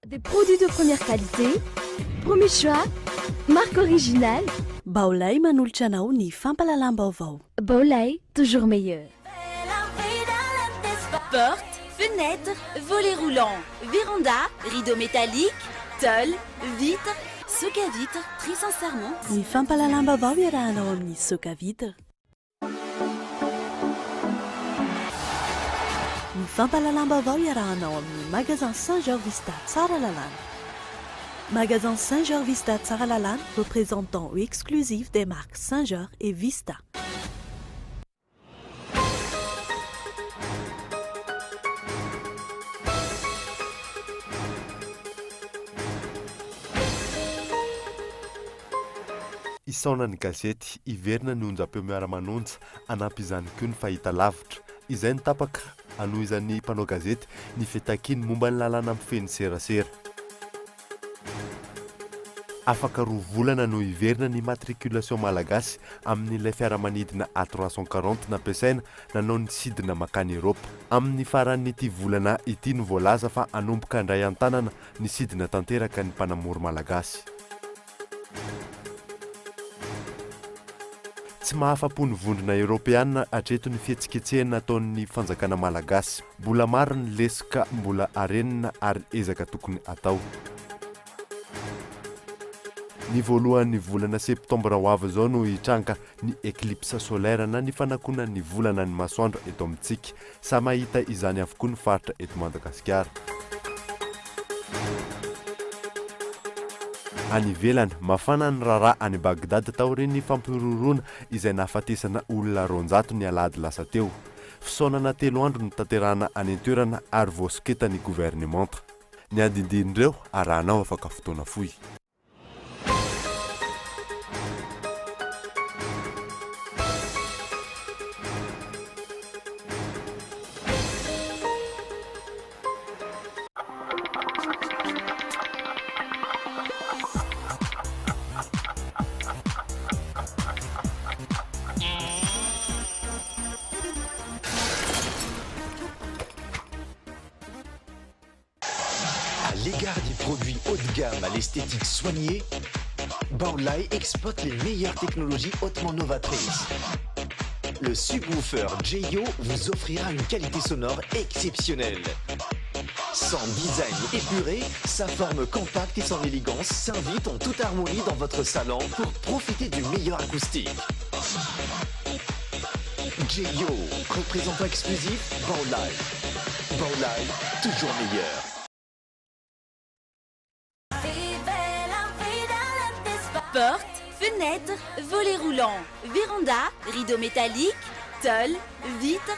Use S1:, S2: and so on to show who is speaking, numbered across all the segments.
S1: Des produits de première qualité, premier choix, marque originale.
S2: Baolai manolotra anao ny fampahalalam-baovao.
S1: Baolai, toujours meilleur.
S3: Porte, fenêtre, volet roulant, véranda, rideau métallique, tôle, vitre, soca vitre, très sincèrement.
S2: Ny fampahalalam-baovao iarahanao amin'ny Soca Vitre. Ny fampahalalam-baovao iarahanao amin'ny Magasin Saint Georges Vista Tsaralalàna. Magasin Saint Georges Vista Tsaralalàna, représentant exclusif des marques Saint Georges et Vista.
S4: Hisaona ny gazety, hiverina ny onjam-peo miara-manonja, hanampy izany koa ny fahitalavitra. Izay no tapaka hanohizan'ny mpanao gazety ny fitakiany momba ny lalàna mifehy ny serasera. Afaka roa volana no hiverina ny immatriculation malagasy amin'ilay fiaramanidina A 340 nampiasaina nanao ny sidina mankany Eropa. Amin'ny faran'ity volana ity no voalaza fa hanomboka handray an-tanana ny sidina tanteraka ny mpanamory malagasy. Tsy mahafa-po ny Vondrona Eoropeana hatreto ny fihetsiketsehana ataon'ny fanjakana malagasy. Mbola maro ny lesoka mbola harenina ary ezaka tokony hatao. Ny voalohan'ny volana septambra ho avy izao no hitranga ny eclipse solaire na ny fanakonan'ny volana ny masoandro eto amintsika. Samy hahita izany avokoa ny faritra eto Madagasikara. Any ivelany, mafana ny raharaha any Bagdad taorian'ny fampihorohoroana izay nahafatesana olona 200 ny alahady lasa teo. Fisaonana telo andro no tanterahana any an-toerana ary voasoketan'ny governemanta. Ny andinindin'ireo arahanao afaka fotoana fohy.
S5: À l'égard des produits haut de gamme à l'esthétique soignée, Baolai exploite les meilleures technologies hautement novatrices. Le subwoofer Jeyo vous offrira une qualité sonore exceptionnelle. Son design épuré, sa forme compacte et son élégance s'invitent en toute harmonie dans votre salon pour profiter du meilleur acoustique. Jeyo, représentant exclusif Baolai. Baolai, toujours meilleur.
S3: Porte, fenêtre, volet roulant, véranda, rideau métallique, tôle, vitre.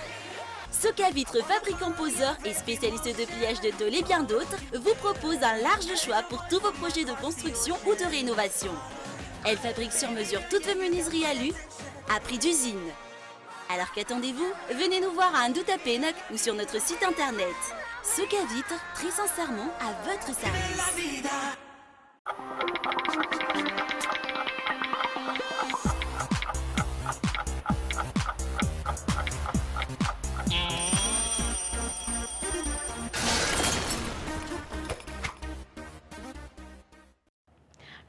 S3: Soca Vitre, fabricant poseur et spécialiste de pliage de tôle et bien d'autres, vous propose un large choix pour tous vos projets de construction ou de rénovation. Elle fabrique sur mesure toutes vos menuiseries alu à prix d'usine. Alors qu'attendez-vous Venez nous voir à Andohatapenaka ou sur notre site internet. Soca Vitre, très sincèrement à votre service.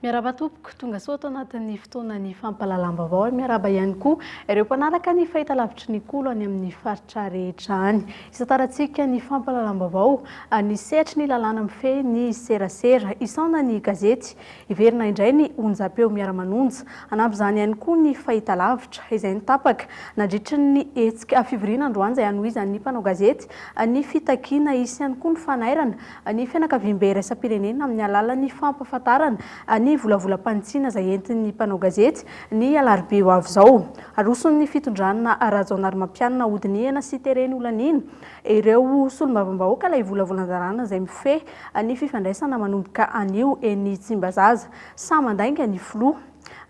S6: Miarahaba tompoko, tonga soa ato anatin'ny fotoanan'ny fampahalalam-baovao ary miarahaba ihany koa ireo mpanaraka ny fahitalavitry ny Kolo any amin'ny faritra rehetra any. Hisantarantsika ny fampahalalam-baovao ny sehatry ny lalàna mifehy ny serasera. Hisaona ny gazety, hiverina indray ny onjam-peo miara-manonja. Hanampy izany ihany koa ny fahitalavitra izay nitapaka nandritry ny hetsika fivoriana androany izay hanohizan'ny mpanao gazety ny fitakiana. Hisy ihany koa ny fanairana ny fianakaviambe iraisam-pirenena amin'ny alalan'ny fampahafantarana ny volavolam-panitsiana izay entin'ny mpanao gazety ny alarobia ho avy izao. Aroson'ny fitondrana Rajaonarimampianina hodinihana sy tereny holaniana ireo solombavambahoaka ilay volavolan-dalàna izay mifehy ny fifandraisana manomboka anio eny Tsimbazaza. Sahy mandainga ny filoha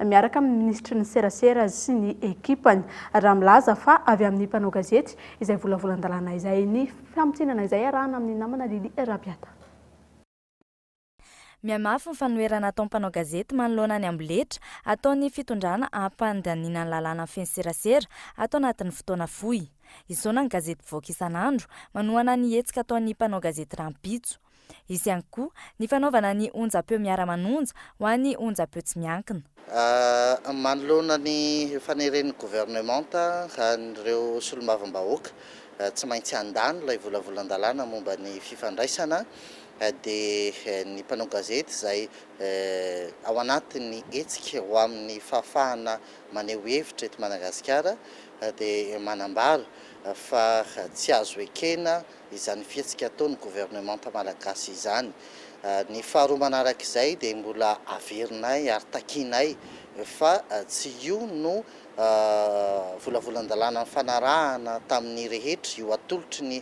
S6: miaraka amin'ny minisitry ny serasera sy ny ekipany raha milaza fa avy amin'ny mpanao gazety izay volavolan-dalàna izay ny Famintinana izay arahana amin'ny namana Lily Rabiata.
S7: Mihamafy ny fanoherana ataon'ny mpanao gazety manoloana ny amboletra ataon'ny fitondrana hampandaniana ny lalàna mifehy ny serasera ato anatin'ny fotoana fohy. Isaona ny gazety mpivoaka isan'andro manohana ny hetsika ataon'ny mpanao gazety rahampitso. Hisy ihany koa ny fanaovana ny onjam-peo miara-manonja ho an'ny onjam-peo tsy miankina.
S8: Manoloana ny faneren'ny governemanta an'ireo solombavambahoaka tsy maintsy handany ilay volavolan-dalàna momba ny fifandraisana dia ny mpanao gazety izay ao anatin'ny hetsika ho amin'ny fahafahana maneho hevitra eto Madagasikara dia manambara fa tsy azo ekena izany fihetsika ataon'ny governemanta malagasy izany. Ny faharoa manarak'izay dia mbola averinay ary takianay fa tsy io no volavolan-dalàna nifanarahana tamin'ny rehetra, io atolotry ny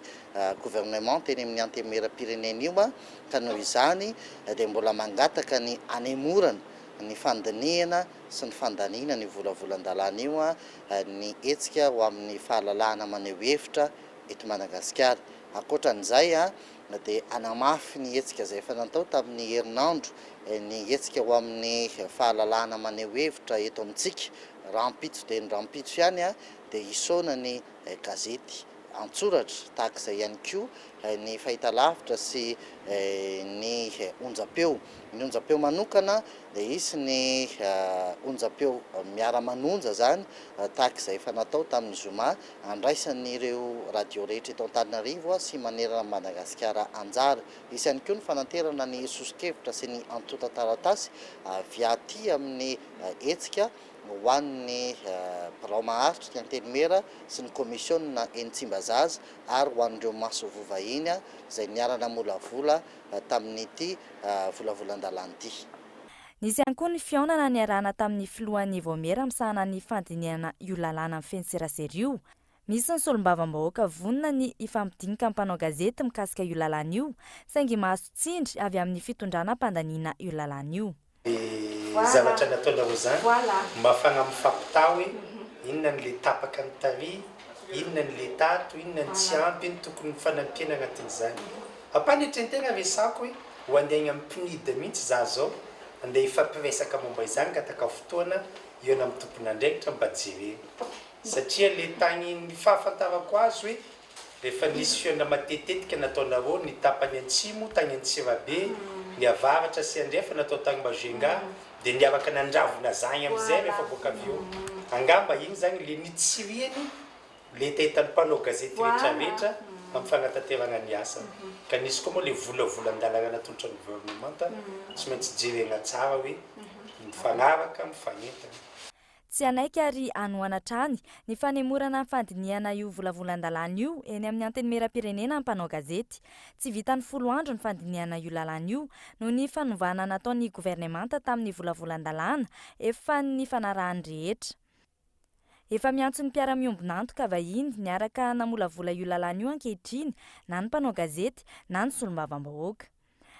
S8: governemanta eny amin'ny Antenimierampirenena io ka noho izany dia mbola mangataka ny hanemorana ny fandinihana sy ny fandaniana an'io volavolan-dalàna io ny hetsika ho amin'ny fahalalahana maneho hevitra eto Madagasikara. Ankoatra an'izay dia hanamafy ny hetsika izay efa natao tamin'ny herinandro ny hetsika ho amin'ny fahalalahana maneho hevitra eto amintsika. Rahampitso dia ny rahampitso ihany dia hisaona ny gazety an-tsoratra, tahaka izay ihany koa ny fahitalavitra sy ny onjam-peo. Ny onjam-peo manokana dia hisy ny onjam-peo miara-manonja izany tahaka izay efa natao tamin'ny zoma andraisan'ireo radio rehetra eto Antananarivo sy manerana an'i Madagasikara anjara. Hisy ihany koa ny fananterana ny soso-kevitra sy ny antontan-taratasy avy aty amin'ny hetsika ho an'ny birao maharitry ny Antenimiera sy ny Kaomisiona eny Tsimbazaza ary ho an'ireo masoivoho vahiny izay niara-namolavola tamin'ity volavolan-dalàna ity.
S7: Nisy ihany koa ny fihaonana niarahana tamin'ny filohan'ny vaomiera misahana ny fandinihana io lalàna mifehy ny serasera io. Misy ny solombavambahoaka vonona ny hifampidinika amin'ny mpanao gazety mikasika io lalàna io, saingy mahazo tsindry avy amin'ny fitondrana am-pandaniana io lalàna io.
S9: Le zavatra nataonareo zany mba afahagna mifampitaha hoe inona ny le tapaka ny tary, inona ny le tato, inona ny tsy ampy, ino tokony fanampiana agnatin'izany. Ampanetren-tegna resako hoe ho andeha agny amin'ny PNID mihitsy za zao, andeha hifampiresaka momba izany, hangataka fotoana hihaona amin'ny tompon'andraikitra mba jerena. Satria le tagny ny fahafantarako azy hoe rehefa nisy fihaonana matetitetika nataonareo ny tapany antsimo tagny Antsirabe, ny avaratra sy andrefana natao tagny Majunga dia niaraka nandravona zagny amizay rehefa boaka avy eo. Angamba igny zagny le nitsiriany Le hetahetan'ny mpanao gazety rehetra rehetra amin'ny fanatanterahana ny asany. Ka nisy koa moa le volavolan-dalàna natolotra ny governemanta, tsy maintsy jerena tsara hoe mifanaraka, mifanentana.
S7: Tsy hanaiky ary hanohana hatrany ny fanemorana ny fandinihana io volavolan-dalàna io eny amin'ny Antenimierampirenena ny mpanao gazety. Tsy vitan'ny folo andro ny fandinihana io lalàna io noho ny fanovana nataon'ny governemanta tamin'ny volavolan-dalàna efa nifanarahan'ny rehetra. Efa miantso ny mpiara-miombon'antoka vahiny niaraka namolavola io lalàna io ankehitriny na ny mpanao gazety na ny solombavambahoaka.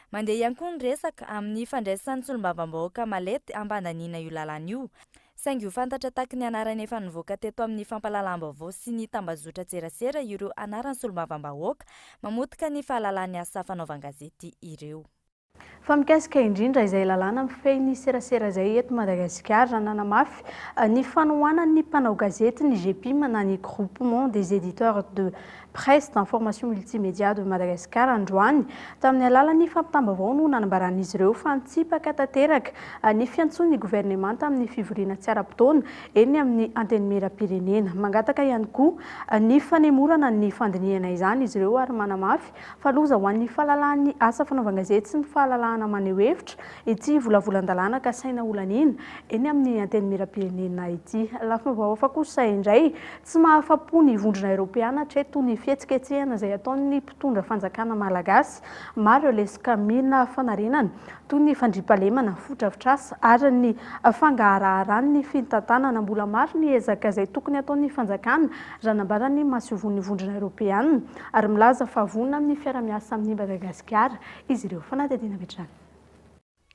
S7: Mandeha ihany koa ny resaka amin'ny fandraisan'ny solombavambahoaka Malety hampandaniana io lalàna io. Saingy ho fantatra taky ny anarany efa nivoaka teto amin'ny fampahalalam-baovao sy ny tambazotran-tserasera ireo anaran'ny solombavambahoaka mamotika ny fahalalan'ny asa fanaovan-gazety ireo.
S6: Fa mikasika indrindra izay lalàna mifehy ny serasera izay eto Madagasikara, nanamafy ny fanohanan'ny mpanao gazety ny GEPIM na ny Groupement des Editeurs de Presse d'Information Multimédia de Madagascar androany. Tamin'ny alalan'ny fampitam-baovao no nanambaran'izy ireo fa nitsipaka tanteraka ny fiantsoan'ny governemanta amin'ny fivoriana tsy ara-potoana eny amin'ny Antenimierampirenena. Mangataka ihany koa ny fanemorana ny fandinihana izany izy ireo ary manamafy fa loza ho an'ny fahalalahan'ny asa fanaovan-gazety sy ny fahalalahana maneho hevitra ity volavolan-dalàna kasaina holaniana eny amin'ny Antenimierampirenena ity. Lafim-baovao hafa kosa indray, tsy mahafa-po ny Vondrona Eoropeana hatreto ny fihetsiketsehana izay ataon'ny mpitondra fanjakana malagasy. Maro ireo lesoka mila fanarenana toy ny fandriampahalemana, fotodrafitrasa ary ny fangaharaharan'ny fitantanana. Mbola maro ny ezaka izay tokony hataon'ny fanjakana raha nambaran'ny masoivohon'ny Vondrona Eoropeana ary milaza fa vonona amin'ny fiara-miasa amin'i Madagasikara izy ireo. Fanadihadiana avy hatrany.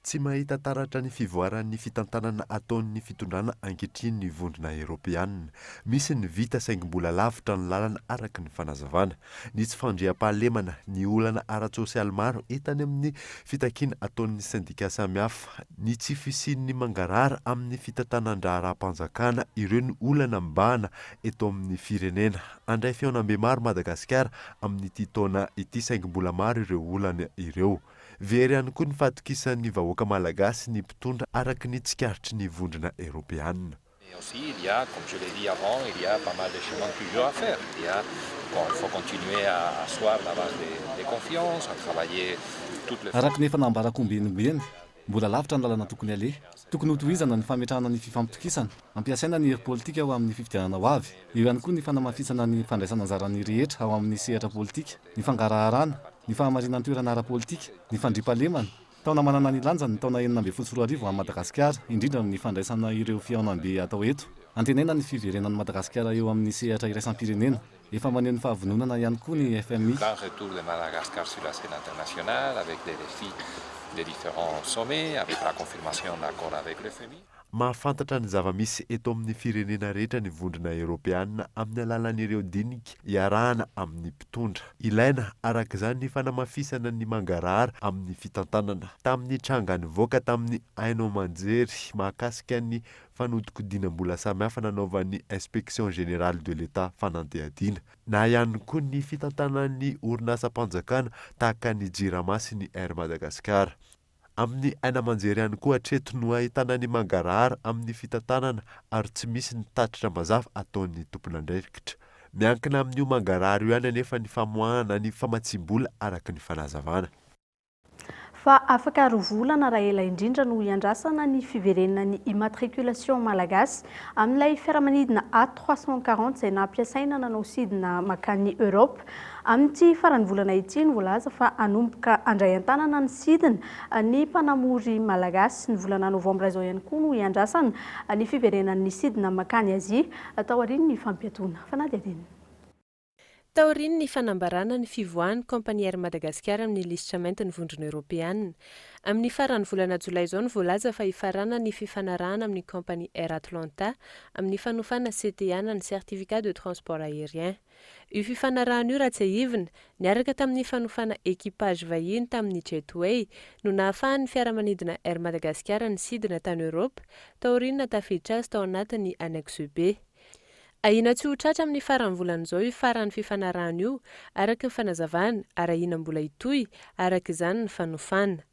S4: Tsy mahita taratra ny fivoaran'ny fitantanana ataon'ny fitondrana ankehitriny ny Vondrona Eoropeanina. Misy ny vita saingy mbola lavitra ny lalana araka ny fanazavana. Ny tsy fandriampahalemana, ny olana ara-tsosialy maro entany amin'ny fitakiana ataon'ny sendika samihafa, ny tsy fisian'ny mangarahara amin'ny fitantanan-draharaham-panjakana, ireo no olana mibahana eto amin'ny firenena. Handray fihaonambe maro Madagasikara amin'ity taona ity saingy mbola maro ireo olana ireo. Very ihany koa ny fahatokisan'ny vahoaka malagasy ny mpitondra araka ny tsikaritry ny Vondrona Eoropeanina.
S10: Mais aussi il y a, comme je l'ai dit avant, il y a pas mal de chemin toujours à faire. Il y a, il faut continuer à asseoir la base de, de confiance, à travailler toutes les
S11: Araka ny efa nambarako ombieny ombieny, mbola lavitra ny lalana tokony aleha. Tokony hotohizana ny fametrahana ny fifampitokisana, ampiasaina ny hery politika ho amin'ny fifidianana ho avy. Eo ihany koa ny fanamafisana ny fandraisana anjaran'ny rehetra ao amin'ny sehatra politika, ny fangaraharana, ny fahamarinan-toerana ara-politika, ny fandriampahalemana. Taona manana ny lanjany ny taona 2016 ho an'i Madagasikara, indrindra amin'ny fandraisana ireo fihaonambe atao eto. Antenaina ny fiverenan'i Madagasikara eo amin'ny sehatra iraisam-pirenena. Efa maneho ny fahavononana ihany koa ny FMI.
S10: Grand retour de Madagascar sur la scène internationale avec des défis des différents sommets, avec la confirmation d'accord avec le FMI.
S4: Mahafantatra ny zava-misy eto amin'ny firenena rehetra ny Vondrona Eoropeanina amin'ny alalan'ireo dinika iarahana amin'ny mpitondra. Ilaina, araka izany, ny fanamafisana ny mangarahara amin'ny fitantanana. Tamin'ny tranga nivoaka tamin'ny haino aman-jery mahakasika ny fanodikodinam-bola samihafa nanaovan'ny Inspection Générale de l'Etat fanadihadiana, na ihany koa ny fitantanan'ny orinasam-panjakana tahaka ny Jirama sy ny Air Madagascar. Amin'ny haino aman-jery ihany koa hatreto no ahitana ny mangarahara amin'ny fitantanana ary tsy misy ny tatitra mazava ataon'ny tompon'andraikitra. Miankina amin'io mangarahara io ihany anefa ny famoahana ny famatsiam-bola araka ny fanazavana.
S6: Fa afaka roa volana raha ela indrindra no hiandrasana ny fiverenan'ny immatriculation malagasy amin'ilay fiaramanidina A340 izay nampiasaina nanao sidina mankany Europe. Amin'ity faran'ny volana ity no voalaza fa hanomboka handray an-tanana ny sidina ny mpanamory malagasy. Ny volana novambra izao ihany koa no hiandrasana ny fiverenan'ny sidina mankany Azia taorian'ny fampiatoana fanadihadiana.
S12: Taorian'ny fanambarana ny fivoahan'ny kaompania Air Madagascar amin'ny lisitra maintin'ny Vondrona Eoropeana. Amin'ny faran'ny volana jolay izao no voalaza fa hifarana ny fifanarahana amin'ny kaompania Air Atlanta amin'ny fanofana CTA na ny Certificat de Transport Aérien. Io fifanarahana io raha tsiahivina, niaraka tamin'ny fanofana équipage vahiny tamin'ny Jetway, no nahafahan'ny fiaramanidina Air Madagasikara nisidina tany Europe, taorian'ny nahatafiditra azy tao anatin'ny Annexe B. Ahiana tsy ho tratra amin'ny faran'ny volana izao io faran'ny fifanarahana io, araka ny fanazavana, ary ahiana mbola hitohy, araka izany, ny fanofana.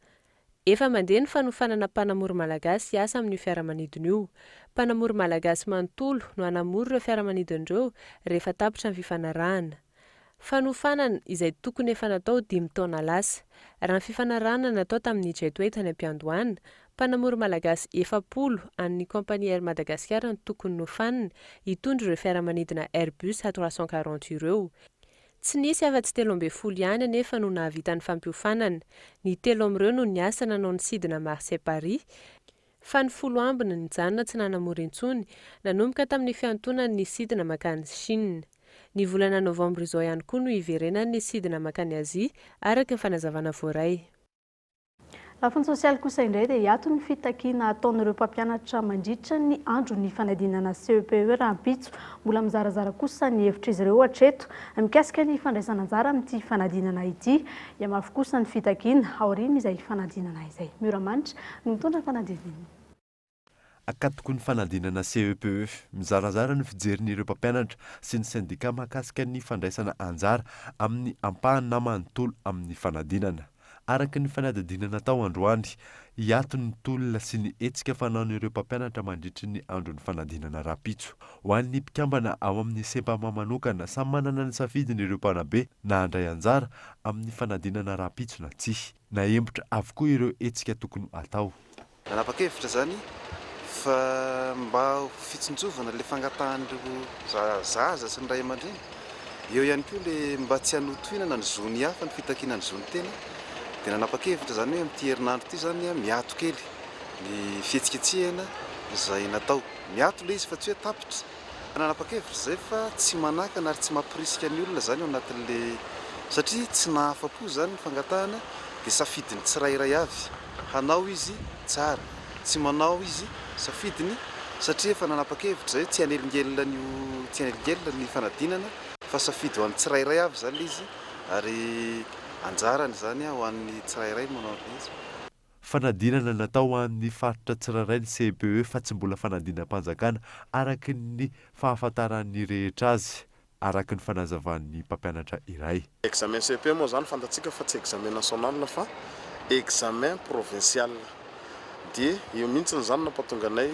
S12: Efa mandeha ny fanofanana mpanamory malagasy hiasa amin'io fiaramanidina io. Mpanamory malagasy manontolo no hanamory ireo fiaramanidina ireo rehefa tapitra ny fifanarahana. Fanofanana izay tokony efa natao dimy taona lasa. Raha ny fifanarahana natao tamin'ny Jetway tany am-piandohana, mpanamory malagasy 40 an'ny kaompania Air Madagascar no tokony nofanina hitondra ireo fiaramanidina Airbus A 340 ireo. Tsy nisy afa-tsy 13 ihany anefa no nahavita ny fampiofanana. Ny telo amin'ireo no niasa nanao ny sidina Marseille-Paris, fa ny folo ambiny nijanona tsy nanamory intsony, nanomboka tamin'ny fiantonany ny sidina mankany Chine. Ny volana novambra izao ihany koa no hiverenany ny sidina mankany Azia, araka ny fanazavana voaray.
S6: Lafiny sosialy kosa indray dia hiato ny fitakiana ataon'ireo mpampianatra mandritra ny andron'ny fanadinana CEPE rahampitso. Mbola mizarazara kosa ny hevitr'izy ireo hatreto mikasika ny fandraisana anjara amin'ity fanadinana ity. Hihamafy kosa ny fitakiana aorian'izay fanadinana izay. Miora Manitra no mitondra ny fanadihadiana.
S4: Akatoky ny fanadinana CEPE. Mizarazara ny fijerin'ireo mpampianatra sy ny sendika mahakasika ny fandraisana anjara amin'ny ampahany na manontolo amin'ny fanadinana. Araka ny fanadihadiana natao androany, hiato ny tolona sy ny hetsika fanaon'ireo mpampianatra mandritry ny andron'ny fanadinana rahampitso. Ho an'ny mpikambana ao amin'ny Sempama manokana, samy manana ny safidiny ireo mpanabe na handray anjara amin'ny fanadinana rahampitso na tsia. Nahembotra avokoa ireo hetsika tokony hatao.
S13: Nanapa-kevitra izany fa mba ho fitsinjovana ilay fangatahan'ireo zaza sy ny ray aman-dreny, eo ihany koa ilay mba tsy hanotohinana ny zon'ny hafa ny fitakiana ny zon'ny tena, dia nanapa-kevitra izany hoe amin'ity herinandro ity izany miato kely ny fihetsiketsehana izay natao. Miato ilay izy fa tsy hoe tapitra. Nanapa-kevitra izay fa tsy manakana ary tsy mampirisika ny olona izany ao anatin'ilay satria tsy nahafa-po izany ny fangatahana dia safidin'ny tsirairay avy. Hanao izy, tsara. Tsy manao izy, safidiny, satria efa nanapa-kevitra izay hoe tsy hanelingelina an'io, tsy hanelingelina ny fanadinana fa safidy ho an'ny tsirairay avy izany ilay izy ary anjarany izany ho an'ny tsirairay ny manao an'ilay izy.
S4: Fanadinana natao ho an'ny faritra tsirairay ny CPE fa tsy mbola fanadinam-panjakana araka ny fahafantaran'ny rehetra azy, araka ny fanazavan'ny mpampianatra iray.
S13: Examen CEPE moa izany fantatsika fa tsy examen national fa examen provincial. Dia io mihitsy izany no nampatonga anay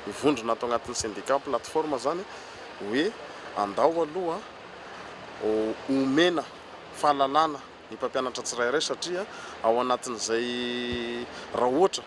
S13: mivondrona ato anatin'ny syndicat plateforme izany hoe andao aloha omena fahalalana ny mpampianatra tsirairay satria ao anatin'izay raha ohatra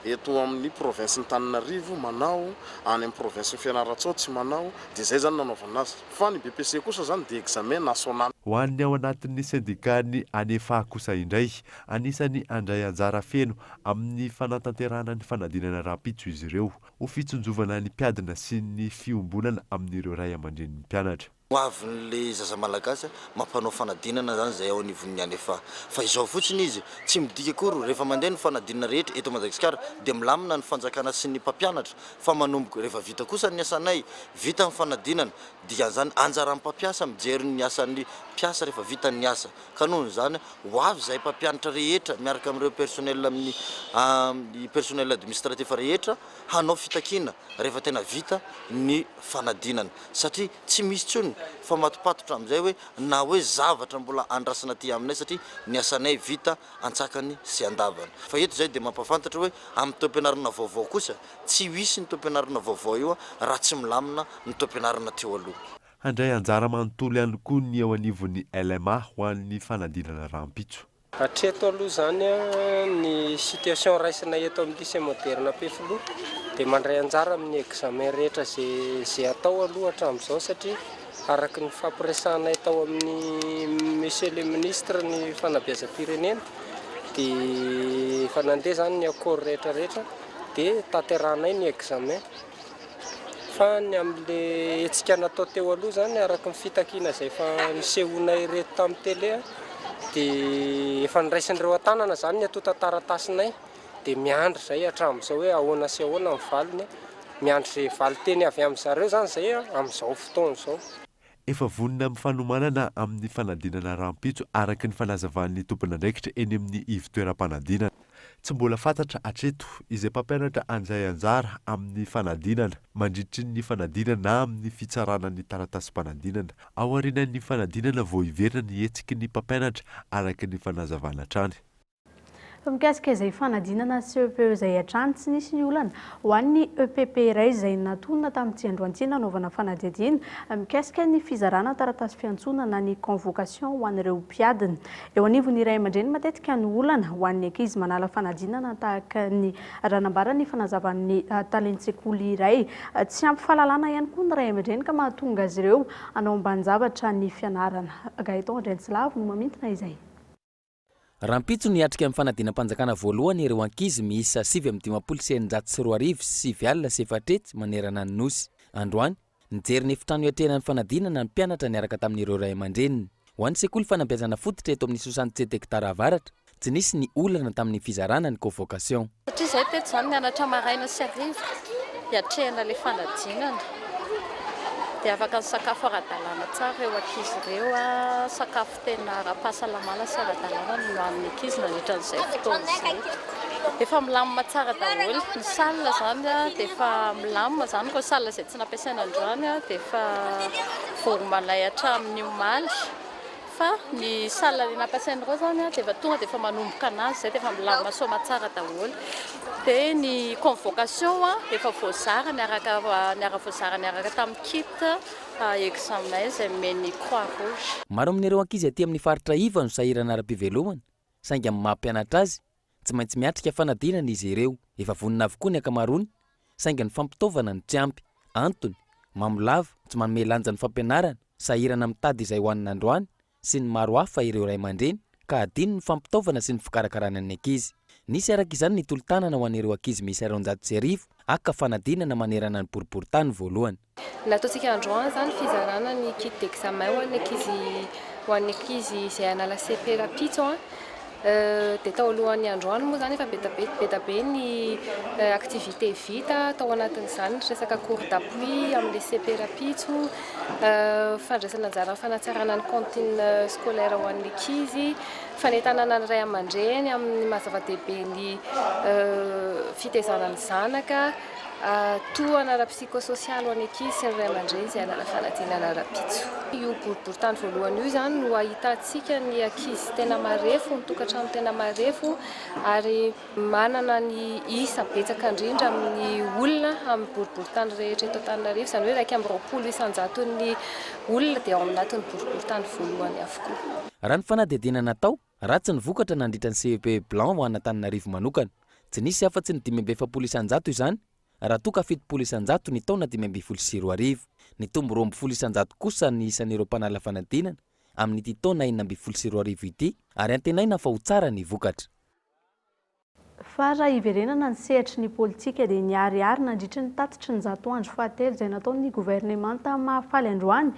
S13: eto amin'ny province-n'Antananarivo manao, any amin'ny province-n'i Fianarantsoa tsy manao, dia izay izany nanaovana azy. Fa ny BEPC kosa izany dia examen national.
S4: Ho an'ny ao anatin'ny sendikan'ny Anefa kosa indray, anisan'ny handray anjara feno amin'ny fanatanterahana ny fanadinana rahampitso izy ireo, ho fitsinjovana ny mpiadina sy ny fiombonana amin'ireo ray aman-drenin'ny mpianatra.
S14: Ho avin'le zaza malagasy mampanao fanadinana zany zay ao anivon'ny Anefa. Fa izao fotsiny izy, tsy midika akory rehefa mandeha ny fanadinana rehetra eto Madagasikara dia milamina ny fanjakana sy ny mpampianatra fa manomboka rehefa vita kosa ny asanay, vita ny fanadinana, dikan'izany anjaran'ny mpampiasa mijery ny asan'ny mpiasa rehefa vita ny asa. Ka noho izany ho avy izahay mpampianatra rehetra miaraka amin'ireo personnel amin'ny personnel administratif rehetra hanao fitakiana rehefa tena vita ny fanadinana satria tsy misy intsony fa matopatotra amin'izay hoe na hoe zavatra mbola andrasana aty aminay satria ny asanay vita antsakany sy andavany. Fa eto izay dia mampahafantatra hoe amin'ny taom-pianarana vaovao kosa tsy ho hisy ny taom-pianarana vaovao io raha tsy milamina ny taom-pianarana teo aloha.
S4: Handray anjara manontolo ihany koa ny eo anivon'ny LMA ho an'ny fanadinana rahampitso.
S15: Hatreto aloha izany ny situation raisinay eto amin'ny lycée moderne Ampefiloha dia mandray anjara amin'ny examen rehetra izay atao aloha hatramin'izao satria araka ny fampiresahanay tao amin'ny monsieur le ministre ny fanabeazam-pirenena dia efa nandeha izany ny accord rehetra rehetra dia tanterahanay ny examen. Fa ny amin'le hetsika natao teo aloha izany araka ny fitakiana izay efa nisehoanay ireto tamin'ny télé dia efa noraisin'ireo an-tanana izany ny antontan-taratasinay dia miandry izay hatramin'izao hoe ahoana sy ahoana ny valiny, miandry izay valin-teny avy amin-dry zareo izany izay amin'izao fotoana izao.
S4: Efa vonona amin'ny fanomanana amin'ny fanadinana rahampitso araka ny fanazavan'ny tompon'andraikitra eny amin'ny ivon-toeram-panadinana. Tsy mbola fantatra hatreto izay mpampianatra handray anjara amin'ny fanadinana mandritry ny fanadinana na amin'ny fitsarana ny taratasim-panadinana. Aorianan'ny fanadinana vao hiverina ny hetsiky ny mpampianatra araka ny fanazavana hatrany.
S6: Fa mikasika izay fanadinana CEPE izay hatrany, tsy nisy ny olana ho an'ny EPP iray izay natonina tamin'ity androany ity nanaovana fanadihadiana mikasika ny fizarana taratasy fiantsoana na ny convocation ho an'ireo mpiadina. Eo anivon'ny ray aman-dreny matetika no olana ho an'ny ankizy manala fanadinana tahaka ny raha nambaran'ny fanazavan'ny talen-tsekoly iray. Tsy ampy fahalalana ihany koa ny ray aman-dreny ka mahatonga azy ireo hanao ambanin-javatra ny fianarana. Gaëtan Andriantsilavo no mamintina izay.
S16: Rahampitso no hiatrika ny fanadinam-panjakana voalohany ireo ankizy miisa 2659 manerana ny Nosy. Androany, nijery ny efitrano hiatrehana ny fanadinana ny mpianatra niaraka tamin'ireo ray aman-dreniny. Ho an'ny sekoly fanabeazana fototra eto amin'ny soixante-sept hectares avaratra, tsy nisy ny olana tamin'ny fizarana ny convocation.
S17: Satria izahay teto izany nianatra maraina sy hariva hiatrehana ilay fanadinana dia afaka nisakafo ara-dalàna tsara ireo ankizy ireo, sakafo tena ara-pahasalamana sy ara-dalàna no nohanin'ny ankizy nandritra an'izay fotoana izay. Efa milamina tsara daholo, ny salle izany dia efa milamina izany, ireo salle izay tsy nampiasaina androany dia efa voaomanay hatramin'ny omaly. Fa ny salle le nampiasain'ireo zany dia efa tonga dia efa manomboka anazy zay dia efa milamina soamatsara daholo. Dia ny convocation efa voazara niaraka niara voazara niaraka tamin'ny kit examen izay nomen'ny croix rouge.
S16: Maro amin'ireo ankizy aty amin'ny faritra iva no sahirana ara-pivelomana, saingy amin'ny maha mpianatra azy, tsy maintsy miatrika fanadinana izy ireo. Efa vonona avokoa ny ankamaroany, saingy ny fampitaovana no tsy ampy. Antony, mamo lava, tsy manome lanja ny fampianarana, sahirana mitady izay hohanina androany, sy ny maro hafa ireo ray aman-dreny, ka hadino ny fampitaovana sy ny fikarakarana ny ankizy. Nisy araka izany ny tolo-tanana ho an'ireo ankizy miisa 200 haka fanadinana manerana ny boriborintany voalohany.
S12: Nataontsika androany izany fizarana ny kit d'examen ho an'ny ankizy ho an'ny ankizy izay hanala cepe rahampitso an. Dia tao alohan'ny androany moa izany efa be dia be be dia be ny activité vita tao anatin'izany ny resaka cours d'appui amin'ilay CP rahampitso, fandraisana anjara amin'ny fanatsarana ny cantine scolaire ho an'ny ankizy, fanentanana ny ray aman-dreny amin'ny maha zava-dehibe ny fitaizana ny zanaka. Tohana ara-psikososialy ho an'ny ankizy sy ny ray aman-dreny izay hanala fanadinana rahampitso. Io boriborintany voalohany io izany no ahitantsika ny ankizy tena marefo, ny tokantrano tena marefo ary manana ny isa betsaka indrindra amin'ny olona amin'ny boriborintany rehetra eto Antananarivo, izany hoe 21 isan-jaton'ny olona dia ao anatin'ny boriborintany voalohany avokoa.
S16: Raha ny fanadihadiana natao, Ratsy ny vokatra nandritra ny CEPE Blanc ho an'Antananarivo manokana. Tsy nisy afa-tsy ny 45% izany raha toa ka 70% ny taona 2015. Nitombo 12% kosa ny isan'ireo mpanala fanadinana amin'ity taona 2016 ity ary antenaina fa ho tsara ny vokatra.
S6: Fa raha hiverenana ny sehatry ny politika dia niharihary nandritry ny tatitry ny zato andro fahatelo izay nataon'ny governemanta Mahafaly androany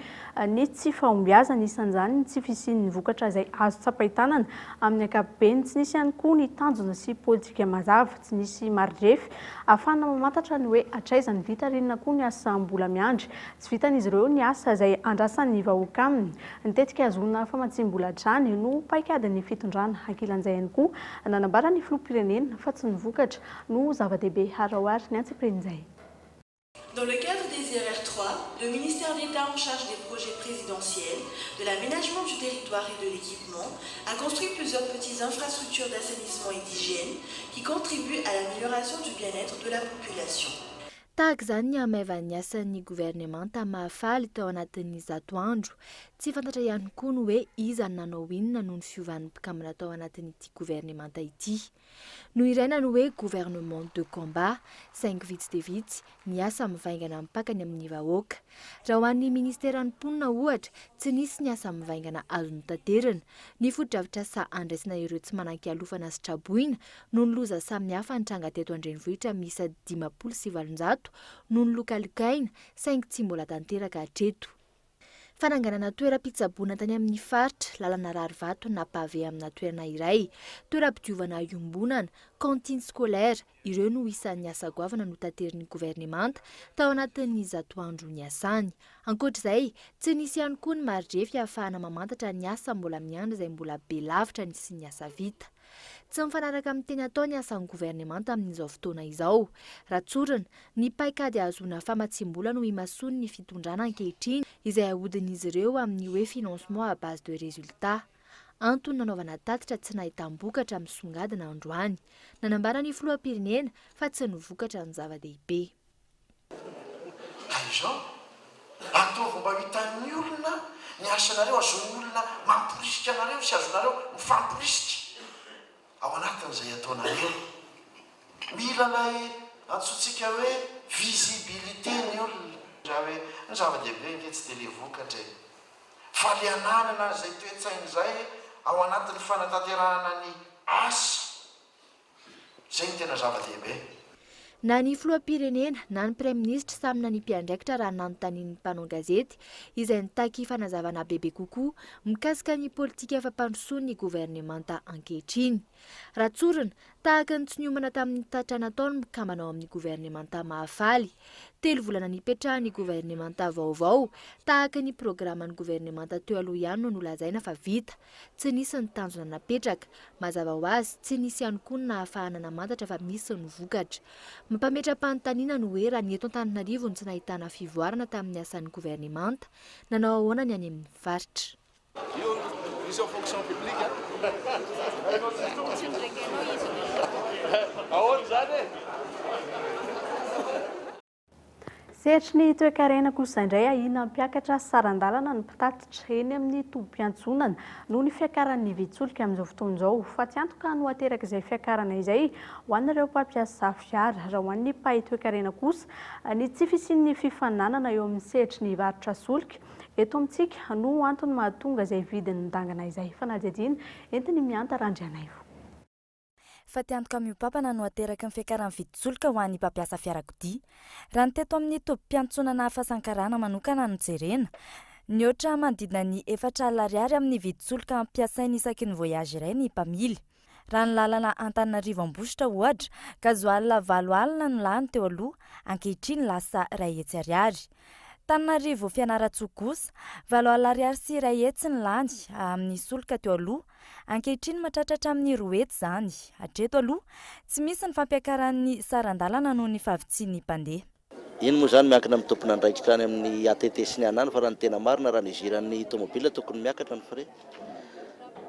S6: ny tsy fahombiazana, isan'izany ny tsy fisian'ny vokatra izay azo tsapain-tanana amin'ny ankapobeny. Tsy nisy ihany koa ny tanjona sy politika mazava, tsy nisy maridrefy ahafahana mamantatra ny hoe hatraiza ny vita ary inona koa ny asa mbola miandry. Tsy vitan'izy ireo ny asa izay andrasan'ny vahoaka aminy. Ny tetika hahazoana famatsiam-bola hatrany no paikadin'ny fitondrana. Ankilan'izay ihany koa, nanambara ny filoham-pirenena fa tsy ny vokatra no zava-dehibe. Araho àry ny antsipirian'izay.
S2: Dans le cadre des IRR 3, le ministère d'État en charge des projets présidentiels, de l'aménagement du territoire et de l'équipement a construit plusieurs petites infrastructures d'assainissement et d'hygiène qui contribuent à l'amélioration du bien-être de la population.
S7: Tahaka izany ny hamaivan'ny asan'ny governemanta Mahafaly tao anatin'ny zato andro. Tsy fantatra ihany koa ny hoe iza no nanao inona noho ny fiovan'ny mpikambana tao anatin'ity governemanta ity. Nohiraina ny hoe gouvernement de combat, saingy vitsy dia vitsy ny asa mivaingana mipaka ny amin'ny vahoaka. Raha ho an'ny ministeran'ny mponina ohatra, tsy nisy ny asa mivaingana azo notaterina. Ny fotodrafitrasa andraisana ireo tsy manan-kialofana sy traboina noho ny loza samihafa nitranga teto an-drenivohitra miisa 850 no nolokalokaina saingy tsy mbola tanteraka hatreto. Fananganana toeram-pitsaboana tany amin'ny faritra, lalana rarivato na pavé amina toerana iray, toeram-pidiovana iombonana, cantine scolaire, ireo no isan'ny asa goavana notaterin'ny governemanta tao anatin'ny zato andro niasany. Ankoatra izay, tsy nisy ihany koa ny maridrefy ahafahana mamantatra ny asa mbola miandry izay mbola be lavitra ny sy ny asa vita. Tsy mifanaraka amin'ny teny atao ny asan'ny governemanta amin'izao fotoana izao. Raha tsorina, ny paikady hahazoana famatsiam-bola no imasoan'ny fitondrana ankehitriny izay ahodin'izy ireo amin'ny hoe financement à base de résultats. Antony nanaovana tatitra tsy nahitam-bokatra misongadina androany. Nanambara ny filoham-pirenena fa tsy ny vokatra no zava-dehibe.
S18: Ka izao, ataovy mba ho hitan'ny olona ny asanareo, azon'ny olona mamporisika anareo sy azonareo mifamporisika ao anatin'izay ataonareo. Mila ilay antsointsika hoe visibilité ny olona. Raha hoe ny zava-dehibe ange tsy dia ilay vokatra e, fa ilay ananana an'izay toe-tsaina izay ao anatin'ny fanatanterahana ny asa. Izay no tena zava-dehibe.
S7: Na ny filoham-pirenena na ny praiminisitra samy nanipy andraikitra raha nanontanian'ny mpanao gazety izay nitaky fanazavana bebe kokoa mikasika ny politika fampandrosoan'ny governemanta ankehitriny. Raha tsorina, tahaka ny tsy niomana tamin'ny tatitra natao ny mpikambana ao amin'ny governemanta Mahafaly. Telo volana nipetrahan'ny governemanta vaovao, tahaka ny programan'ny governemanta teo aloha ihany no nolazaina fa vita. Tsy nisy ny tanjona napetraka. Mazava ho azy, tsy nisy ihany koa ny nahafahana namantatra fa misy ny vokatra. Mampametra-panontaniana ny hoe raha ny eto Antananarivo no tsy nahitana fivoarana tamin'ny asan'ny governemanta, nanao ahoana ny any amin'ny faritra?
S19: Io misy ao fonction publique a. Ahoana izany e?
S6: Sehatry ny toekarena kosa indray ahiana hampiakatra saran-dalana ny mpitatitra eny amin'ny tobim-piantsonana noho ny fiakaran'ny vidin-tsolika amin'izao fotoana izao. Fatiantoka no aterak'izay fiakarana izay ho an'ireo mpampiasa fiara. Raha ho an'ny mpahay toekarena kosa, ny tsy fisian'ny fifaninanana eo amin'ny sehatry ny varotra solika eto amintsika no antony mahatonga izay vidiny midangana izay. Fanadihadiana entin'i Mihanta Randrianaivo.
S7: Fatiantoka mihoa-pampana no ateraky ny fiakaran'ny vidin-tsolika ho an'ny mpampiasa fiarakodia. Raha ny teto amin'ny tobim-piantsonana Fasankarana manokana no jerena, nihoatra manodidina ny 40 ariary amin'ny vidin-tsolika ampiasainy isaky ny voyage iray ny mpamily. Raha ny lalana Antananarivo Ambositra ohatra, gasoil 80 no lany teo aloha, ankehitriny lasa 100 ariary. Tananarivo Fianarantsoa kosa, 80 ariary sy 100 ny lany amin'ny solika teo aloha, ankehitriny mahatratra hatramin'ny 200 izany. Hatreto aloha, tsy misy ny fampiakaran'ny saran-dalana noho ny fahavitsian'ny mpandeha.
S8: Iny moa izany miankina amin'ny tompon'andraikitra any amin'ny ATT sy ny ANA fa raha ny tena marina raha ny giran'ny tomobile tokony miakatra ny frais.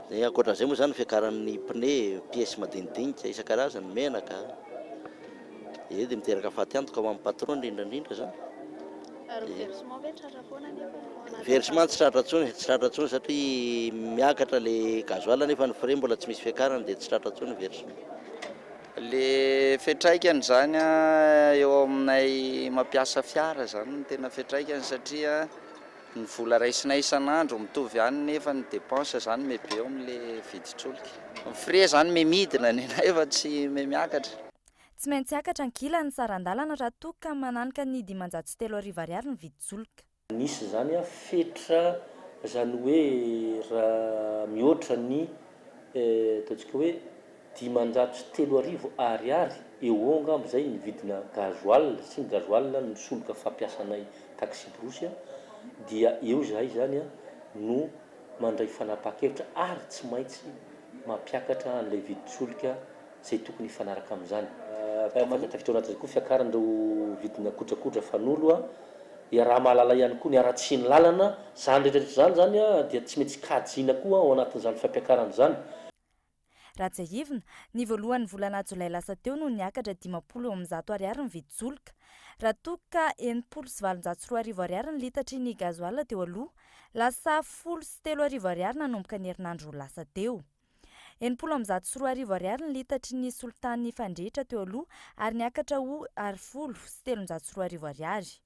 S8: Dia ankoatran'izay moa izany ny fiakaran'ny pneu, pièces madinidinika isan-karazany, menaka. Io dia miteraka fatiantoka ho an'ny patron indrindra indrindra izany.
S6: Ary ny versement ve tratra foana anefa?
S8: Versement tsy tratra intsony, tsy tratra intsony satria miakatra ilay gasoil nefa ny frais mbola tsy misy fiakarany dia tsy tratra intsony ny versement.
S20: Le fiantraikany zany eo aminay mampiasa fiara zany no tena fiantraikany satria ny vola raisinay isan'andro mitovy ihany nefa ny dépense zany miha be eo amle vidin-tsolika. Ny frais zany miha midina ny anay fa tsy miha miakatra.
S7: Tsy maintsy hiakatra ankilany ny saran-dalana raha toa ka mananika ny 3500 ariary ny vidin-tsolika.
S21: Nisy izany fetra izany hoe raha mihoatra ny ataontsika hoe 3500 ariary eo ho eo angamba izay ny vidina gasoil satria ny gasoil no solika fampiasanay taxi-brousse dia eo izahay izany no mandray fanapahan-kevitra ary tsy maintsy mampiakatra an'ilay vidin-tsolika izay tokony hifanaraka amin'izany. Tafiditra ao anatin'izay koa fiakaran'ireo vidina kojakoja fanolo, iaraha-mahalala ihany koa ny haratsian'ny lalana, izany rehetra rehetra izany izany dia tsy maintsy kajiana koa ao anatin'izany fampiakarana izany.
S7: Raha tsiahivina, ny voalohan'ny volana jolay lasa teo no niakatra 150 ariary ny vidin-tsolika, raha toa ka 2860 ariary ny litatry ny gasoil teo aloha, lasa 3010 ariary nanomboka ny herinandro lasa teo. 2060 ariary ny litatry ny solitany fandrehitra teo aloha ary niakatra ho Ar 2310 ariary.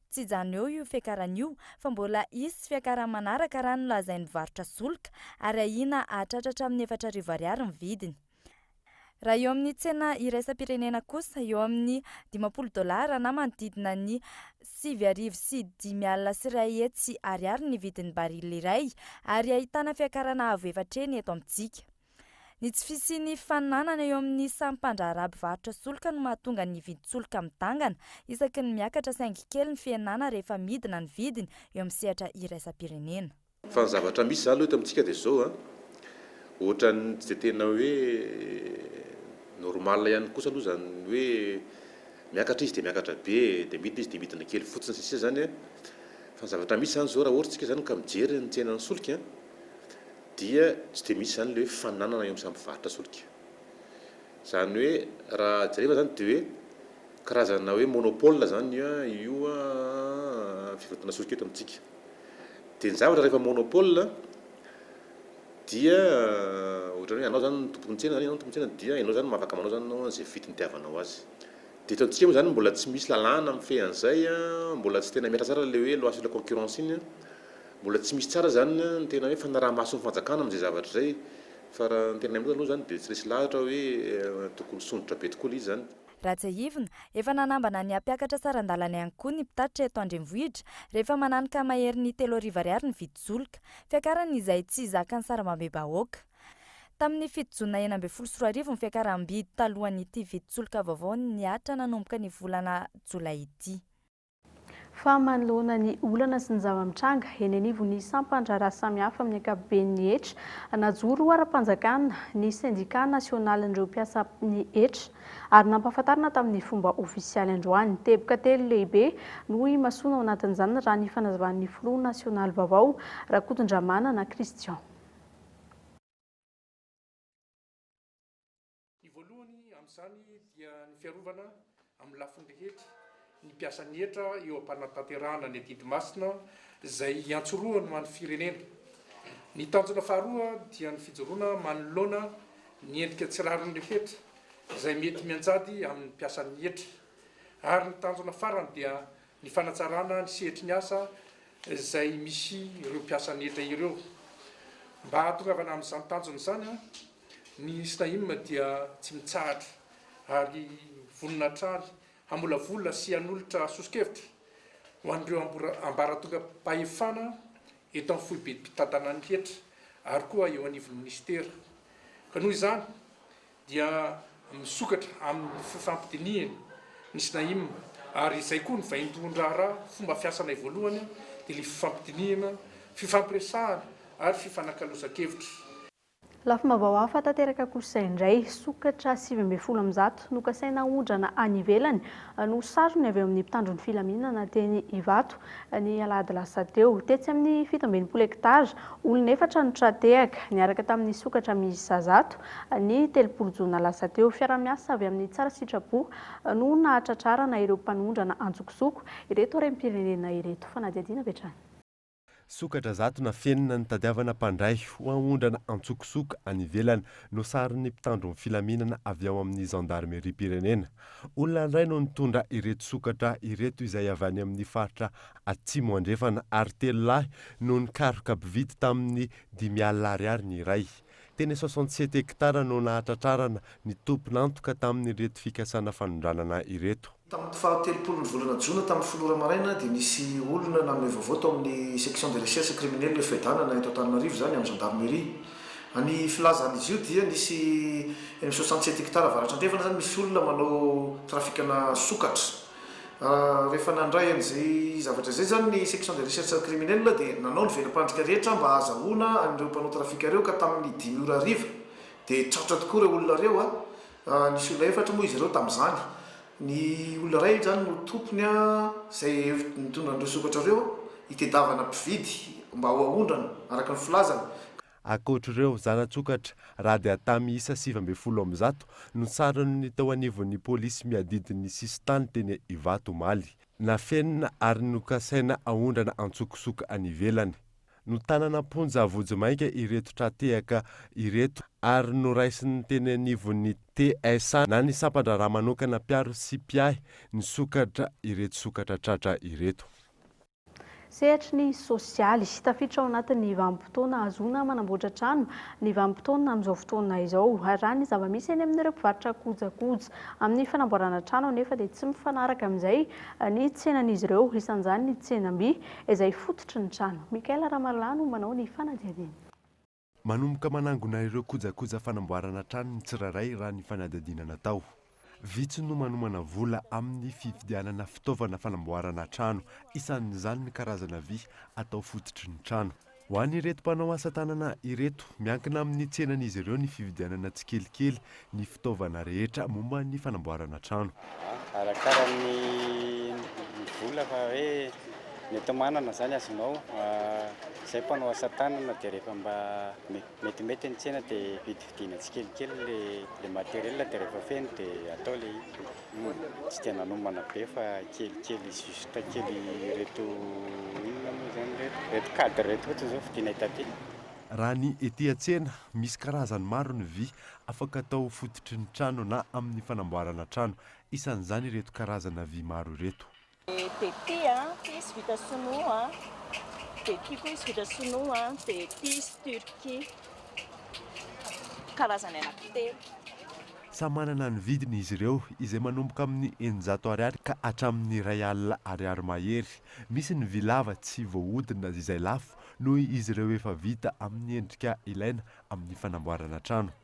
S7: Tsy hijanona eo io fiakarana io fa mbola hisy fiakarany manaraka raha ny nolazain'ny mpivarotra solika ary ahiana hahatratra hatramin'ny 4000 ariary ny vidiny. Raha eo amin'ny tsena iraisam-pirenena kosa, eo amin'ny 50 dolara na manodidina ny 1195 ariary ny vidin'ny baril iray ary ahitana fiakarana avo efatra heny eto amintsika. Ny tsy fisian'ny fananana eo amin'ny samy mpandraharaha mpivarotra solika no mahatonga ny vidin-tsolika midangana isaky ny miakatra saingy kely ny fihenana rehefa midina ny vidiny eo amin'ny sehatra iraisam-pirenena.
S22: Fa ny zavatra misy zany aloha eto amintsika dia zao an, ohatran'ny tsy dia tena hoe normal ihany kosa aloha zany hoe miakatra izy dia miakatra be, dia midina izy dia midina kely fotsiny sy ny sisa zany an, fa ny zavatra misy zany zao raha ohatra tsika zany ka mijery ny tsenan'ny solika an, dia tsy dia misy zany le hoe fananana eo amin'ny samy mpivarotra solika. Zany hoe raha jereva zany dia hoe karazana hoe monopole zany io fivarotana solika eto amintsika. Dia ny zavatra rehefa monopole dia ohatran'ny hoe anao zany no tompon'ny tsena zany, ianao no tompon'ny tsena dia ianao zany afaka manao zany ianao izay vidiny itiavanao azy. Dia eto amintsika moa zany mbola tsy misy lalàna mifehy an'izay, mbola tsy tena mihatra tsara ilay hoe loi sur la concurrence iny, mbola tsy misy tsara zany ny tena hoe fanaraha-mason'ny fanjakana amin'izay zavatra izay, fa raha ny tena aloha zany dia tsy resy lahatra hoe tokony hisondrotra be tokoa ilay izy zany.
S7: Raha tsiahivina, efa nanambana ny hampiakatra saran-dalana ihany koa ny mpitatitra eto an-drenivohitra rehefa mananika maherin'ny 3000 ariary ny vidin-tsolika. Fiakarana izay tsy zakan'ny sarambabem-bahoaka. Tamin'ny 7 jona 2016 ny fiakaram-bidy talohan'ity vidin-tsolika vaovao nihatra nanomboka ny volana jolay ity.
S6: Fa manoloana ny olana sy ny zava-mitranga eny anivon'ny sampan-draharaha samihafa amin'ny ankapoben'ny hetra, najoro ara-panjakana ny sendika nasionalin'ireo mpiasan'ny hetra ary nampahafantarina tamin'ny fomba ofisialy androany. Teboka telo lehibe no imasoana ao anatin'izany raha ny fanazavan'ny filoha nasionaly vaovao, Rakotondramanana Christian.
S23: Ny voalohany amin'izany dia ny fiarovana amin'ny lafiny rehetra ny mpiasan'ny hetra eo am-panatanterahana ny adidy masina izay iantsorohany ho an'ny firenena. Ny tanjona faharoa dia ny fijoroana manoloana ny endrika tsy rariny rehetra izay mety mianjady amin'ny mpiasan'ny hetra. Ary ny tanjona farany dia ny fanatsarana ny sehatry ny asa izay misy ireo mpiasan'ny hetra ireo. Mba hahatongavana amin'izany tanjona izany, Ny Snaim dia tsy mitsahatra ary vonona hatrany hamolavola sy hanolotra soso-kevitra ho an'ireo ambaratongam-pahefana eto amin'ny foibem-pitantanan'ny hetra ary koa eo anivon'ny minisitera. Ka noho izany dia misokatra amin'ny fifampidinihana ny Snaim ary izay koa ny vaindohan-draharaha, fomba fiasanay voalohany dia ilay fifampidinihana, fifampiresahana ary fifanakalozan-kevitra.
S6: Lafim-baovao hafa tanteraka kosa indray, sokatra 119 nokasaina haondrana any ivelany no sarony avy eo amin'ny mpitandro ny filaminana teny Ivato ny alahady lasa teo. Tetsy amin'ny 67 hektara, olona efatra no tra-tehaka niaraka tamin'ny sokatra miisa 100 ny 30 jona lasa teo. Fiaraha-miasa avy amin'ny tsara sitrapo no nahatratrarana ireo mpanondrana antsokosoko ireto harem-pirenena ireto. Fanadihadiana avy hatrany.
S4: Sokatra 100 nafenina nitadiavana mpandray ho aondrana antsokosoko any ivelany no sarin'ny mpitandro ny filaminana avy ao amin'ny zandarimeriam-pirenena. Olona iray no nitondra ireto sokatra ireto izay avy any amin'ny faritra Atsimo Andrefana ary telo lahy no nikaroka mpividy tamin'ny 50 ariary ny iray. Teny 67 hectares no nahatratrarana ny tompon'antoka tamin'ireto fikasana fanondranana ireto.
S1: Tamin'ny faha 30 ny volana jona tamin'ny folo ora maraina dia nisy olona nanome vaovao tao amin'ny section de recherche criminelle Fiadanana eto Antananarivo izany amin'ny gendarmerie. Ny filazan'izy io dia nisy eny amin'ny 67 hectares avaratra andrefana izany misy olona manao trafikana sokatra. Rehefa nandray an'izay zavatra izay izany ny section de recherche criminelle dia nanao ny vela-pandrika rehetra mba hahazahoana an'ireo mpanao trafika ireo ka tamin'ny dimy ora hariva dia tratra tokoa ireo olona ireo. Nisy olona efatra moa izy ireo tamin'izany. Ny olona iray izany no tompony izay nitondra an'ireo sokatra ireo hitedavana mpividy mba ho aondrana araka ny filazany.
S4: Ankoatr'ireo zana-tsokatra radiata miisa 119 no saron'ny teo anivon'ny polisy miadidy ny sisintany teny Ivato omaly. Nafenina ary nokasaina haondrana antsokosoko any ivelany. Notanana am-ponja vonjimaika ireto tra-tehaka ireto ary noraisin'ny teny anivon'ny TSA na ny sampan-draharaha manokana mpiaro sy mpiahy ny sokatra ireto sokatra tratra ireto.
S6: Sehatry ny sosialy. Tafiditra ao anatin'ny vanim-potoana ahazoana manamboatra trano ny vanim-potoana amin'izao fotoana izao. Raha ny zava-misy eny amin'ireo mpivarotra kojakoja amin'ny fanamboarana trano anefa dia tsy mifanaraka amin'izay ny tsenan'izy ireo, isan'izany ny tsenam-by izay fototry ny trano. Mickaël Ramarolahy no manao ny fanadihadiana.
S4: Manomboka manangona ireo kojakoja fanamboarana trano ny tsirairay raha ny fanadihadiana natao. Vitsy no manomana vola amin'ny fividianana fitaovana fanamboarana trano, isan'izany ny karazana vy atao fototry ny trano. Ho an'ireto mpanao asa tanana ireto, miankina amin'ny tsenan'izy ireo ny fividianana tsikelikely ny fitaovana rehetra momba ny fanamboarana trano.
S3: Arakaran'ny vola fa hoe ny enti-manana izany azonao. Izay mpanao asa tanana dia rehefa mba metimety ny tsena dia vidividiana tsikelikely ilay matériel dia rehefa feno dia atao ilay izy. Tsy dia nanomana be fa kelikely juste kely ireto inona moa izany ireto, ireto cadre ireto fotsiny izao vidianay taty.
S4: Raha ny ety an-tsena, misy karazany maro ny vy afaka atao fototry ny trano na amin'ny fanamboarana trano. Isan'izany ireto karazana vy maro ireto.
S5: Dia ty a, ty izy vita sinoa a, dia ty koa izy vita sinoa a, dia ty izy Turquie. Karazany anankitelo.
S4: Samy manana ny vidiny izy ireo, izay manomboka amin'ny 600 ariary ka hatramin'ny 1000 ariary mahery. Misy ny vy lava tsy voahodina izay lafo noho izy ireo efa vita amin'ny endrika ilaina amin'ny fanamboarana trano.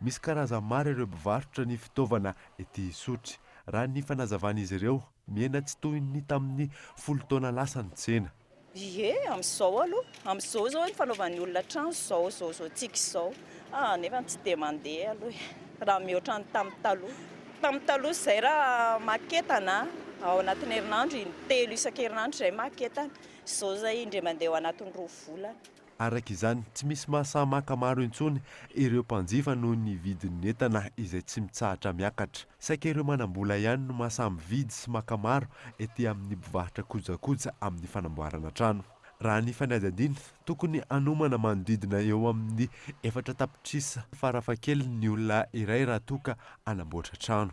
S4: Misy karazany maro ireo mpivarotra ny fitaovana ety Isotry. Raha ny fanazavan'izy ireo, mihena tsy toy ny tamin'ny folo taona lasa ny tsena.
S5: Ie, amin'izao aloha, amin'izao izao ny fanaovan'ny olona trano izao izao izao tsika izao, ah nefa tsy dia mandeha aloha e, raha mihoatra ny tamin'ny taloha. Tamin'ny taloha izay raha maketana ao anatin'ny herinandro, in-telo isan-kerinandro izay maketana, izao izay indray mandeha ao anatin'ny roa volana.
S4: Araka izany, tsy misy mahasahy maka maro intsony ireo mpanjifa noho ny vidin'ny entana izay tsy mitsahatra miakatra. Saika ireo manam-bola ihany no mahasahy mividy sy maka maro ety amin'ny mpivarotra kojakoja amin'ny fanamboarana trano. Raha ny fanadihadiana, tokony hanomana manodidina eo amin'ny efatra tapitrisa farafahakeliny ny olona iray raha toa ka hanamboatra trano.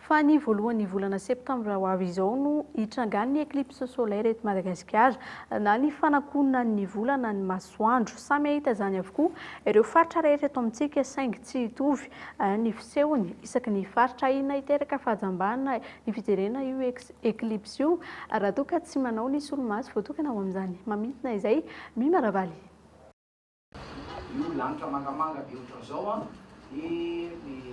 S6: Fa ny voalohan'ny volana septambra ho avy izao no hitrangan'ny eclipse solaire eto Madagasikara na ny fanakonan'ny volana ny masoandro. Samy hahita izany avokoa ireo faritra rehetra eto amintsika saingy tsy hitovy ny fisehony isaky ny faritra. Ahiana hiteraka fahajambana ny fijerena io eclipse io raha toa ka tsy manao ny solomaso voatokana ho amin'izany. Mamintina izay Mima Ravaly.
S9: Io lanitra mangamanga be ohatran'izao an, dia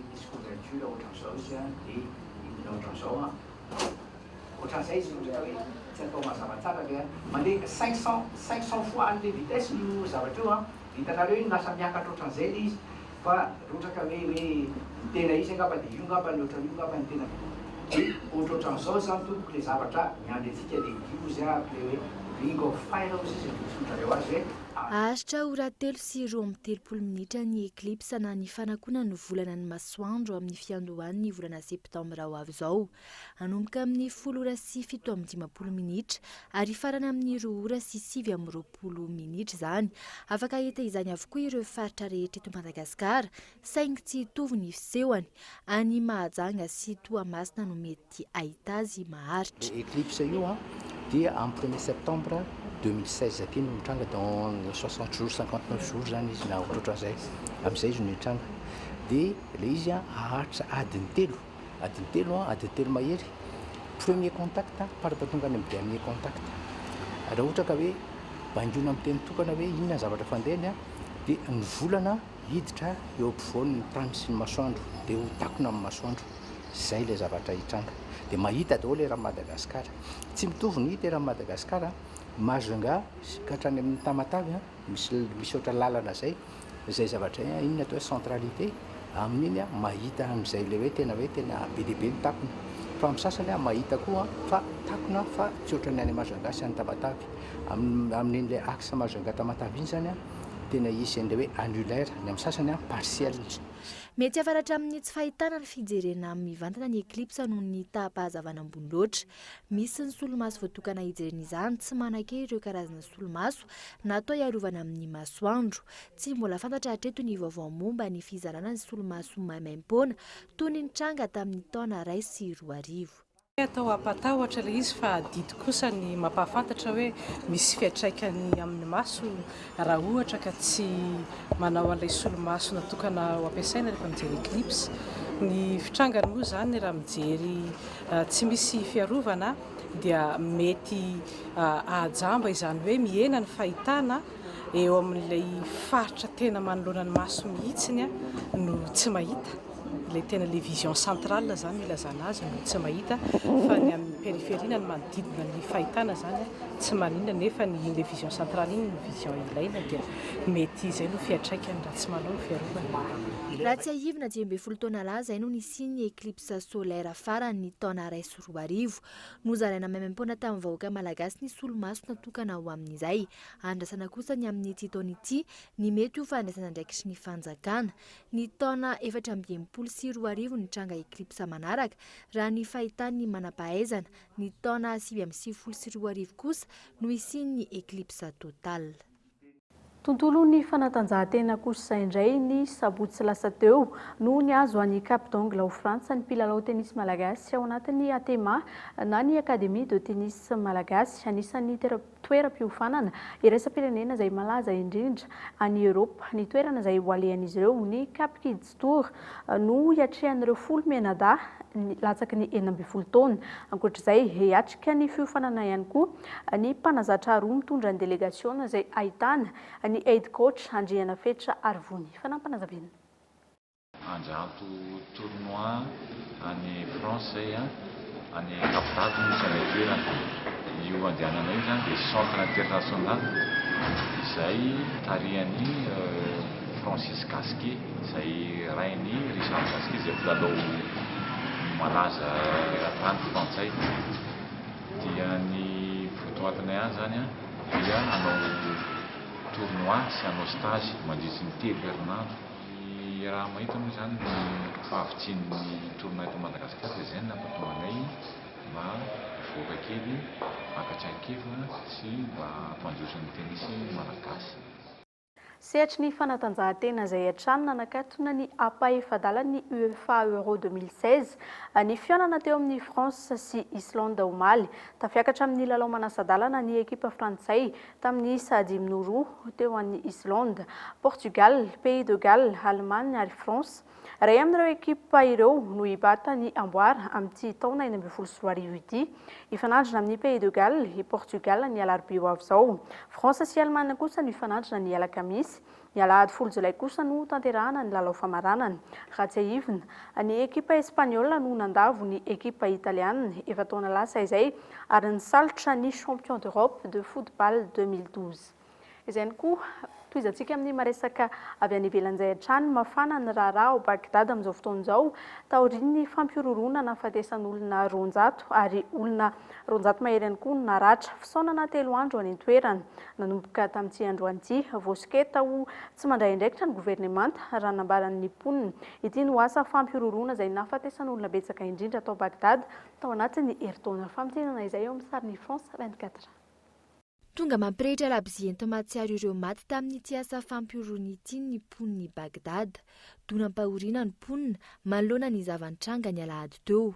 S9: misy couverture ohatran'izao izy an, dia midina ohatran'izao an. Ohatran'izay izy ohatra hoe tsy atao mazava tsara le an, mandeha 500, 500 fois an'le vitesse io zavatra io an, hitanareo iny lasa miakatra ohatran'izay le izy, fa raha ohatra ka hoe hoe ny tena izy angamba dia io angamba ny ohatran'io angamba ny tena, dia ohatrohatran'izao izany tompoko le zavatra miandry antsika le io ozy ahako le hoe ring of fire ozy izy no fitondrareo azy hoe.
S7: Haharitra ora 3 32 minitra ny eklipsa na ny fanakonan'ny volana ny masoandro amin'ny fiandohan'ny volana septambra ho avy izao. Hanomboka amin'ny 10 ora sy 57 minitra ary hifarana amin'ny 2 ora sy 29 minitra izany. Afaka hahita izany avokoa ireo faritra rehetra eto Madagasikara, saingy tsy hitovy ny fisehony. Any Mahajanga sy Toamasina no mety hahita azy maharitra.
S10: Le eclipse io an dia amin'ny premier septembre 2016 aty no mitranga dans 60 jours 59 jours zany izy na ohatrohatran'izay amin'izay izy no hitranga dia le izy an haharitra adiny telo Adiny telo an, adiny telo mahery, premier contact parapa tonga any amin'ny dernier contact. Raha ohatra ka hoe bangoina amin'ny teny tokana hoe inona ny zavatra fandehany an, dia ny volana hiditra eo ampovoan'ny tany sy ny masoandro, dia ho takona amin'ny masoandro. Izay ilay zavatra hitranga. Dia mahita daholo eran'i Madagasikara. Tsy mitovy ny hita eran'i Madagasikara, Majunga ka hatrany amin'ny Tamatave an, misy misy ohatra lalana izay. Izay zavatra izay iny no atao hoe centralité, amin'iny aho mahita an'izay ilay hoe tena hoe tena be dia be ny takona. Fa amin'ny sasany aho mahita koa fa takona fa tsy ohatran'ny any Majunga sy any Tamatave. Amin'iny ilay axe Majunga Tamatave iny izany tena hisy an'ilay hoe annulaire, ny amin'ny sasany partiel.
S7: Mety hiafara hatramin'ny tsy fahitana ny fijerena mivantana ny eklipsa noho ny taham-pahazavana ambony loatra. Misy ny solomaso voatokana hijerena izany, tsy manan-kery ireo karazana solomaso natao hiarovana amin'ny masoandro. Tsy mbola fantatra hatreto ny vaovao momba ny fizarana ny solomaso maimaimpoana, toy ny nitranga tamin'ny taona 2001.
S11: Atao hampatahotra ilay izy fa adidy kosa ny mampahafantatra hoe misy fiantraikany amin'ny maso raha ohatra ka tsy manao an'ilay solomaso natokana ho ampiasaina rehefa mijery eclipse. Ny fitrangany moa izany raha mijery tsy misy fiarovana dia mety hahajamba izany hoe mihena ny fahitana eo amin'ilay faritra tena manoloana ny maso mihitsiny no tsy mahita, ilay tena ilay vision centrale izany no ilazana azy no tsy mahita fa ny amin'ny périphérie na ny manodidina ny fahitana izany tsy maninona nefa ny ilay vision centrale iny no vision ilaina dia mety izay no fiantraikany raha tsy manao ny fiarovana.
S7: Raha tsiahivina 15 taona lasa izay no nisian'ny eclipse solaire farany ny taona 2001. Nozaraina maimaimpoana tamin'ny vahoaka malagasy ny solomaso natokana ho amin'izay. Andrasana kosa ny amin'ity taona ity ny mety ho fandraisana andraikitry ny fanjakana. Ny taona 2064 nitranga eclipse manaraka, raha ny fahitan'ny manam-pahaizana. Ny taona 2099 kosa no hisian'ny eclipse totale.
S6: Tontolon'ny fanatanjahantena kosa indray ny sabotsy lasa teo no nihazo an'i Cap d'Angle ao Frantsa ny mpilalao tenisy malagasy ao anatin'ny ATEMA na ny Académie de Tennis Malagasy. Anisan'ny toeram-piofanana iraisam-pirenena izay malaza indrindra any Eoropa ny toerana izay ho alehan'izy ireo. Ny Cap Kids Tour no hiatrehan'ireo folo mianadahy latsaky ny 16 taona. Ankoatra izay, hiatrika ny fiofanana ihany koa ny mpanazatra roa mitondra ny delegasiona izay ahitana ny head coach Andrianafetra Arivony. Fanampinazavana.
S24: Andranto tournoi any France zay an, any Cap d'Agde misy an'ilay toerana. Io andehananay io zany dia centre international izay tarihan'i Francis Gasquet izay rain'i Richard Gasquet izay mpilalao malaza eran-tany frantsay. Dia ny votoatinay any zany an dia hanao tournoi sy hanao stage mandritry ny telo herinandro. Ny raha mahita moa izany ny fahavitsian'ny tournoi eto Madagasikara dia izay no nampatonga anay mba hivoaka kely haka traikefa sy mba hampandroso ny tenisy malagasy.
S6: Sehatry ny fanatanjahantena izay hatrany nanakatona ny ampahefa-dalan'ny UEFA Euro 2016 ny fihaonana teo amin'i France sy Islande omaly. Tafiakatra amin'ny lalao manasa-dalana ny ekipa frantsay tamin'ny isa dimy noho roa teo an'i Islande. Portugal, Pays de Galles, Allemagne ary France. Iray amin'ireo ekipa ireo no hibata ny amboara amin'ity taona 2016 ity. Hifanandrina amin'ny Pays de Galles i Portugal ny alarobia ho avy izao. France sy Allemagne kosa no hifanandrina ny alakamisy. Ny alahady folo jolay kosa no hotanterahana ny lalao famaranana. Raha tsiahivina, ny ekipa espaniola no nandavo ny ekipa italianina, efa-taona lasa izay, ary nisalotra ny Champion d'Europe de football 2012. Izay ihany koa, tohizantsika amin'ny maresaka avy any ivelany izay hatrany, mafana ny raharaha ao Bagdad amin'izao fotoana izao, taorian'ny fampihorohoroana nahafatesan'olona 200 ary olona 200 mahery ihany koa no naratra. Fisaonana telo andro any an-toerana. Nanomboka tamin'ity androany ity, voasoketa ho tsy mandray andraikitra ny governemanta, raha ny nambaran'ny mponina. Ity no asa fampihorohoroana izay nahafatesan'olona betsaka indrindra tao Bagdad tao anatin'ny herintaona. Famintinana izay eo amin'ny sarin'ny France 24.
S7: Tonga mampirehitra labozia enti-mahatsiaro ireo maty tamin'ity asa fampihorohoroana ity ny mponin'i Bagdad. Donam-pahoriana ny mponina manoloana ny zava-nitranga ny alahady teo.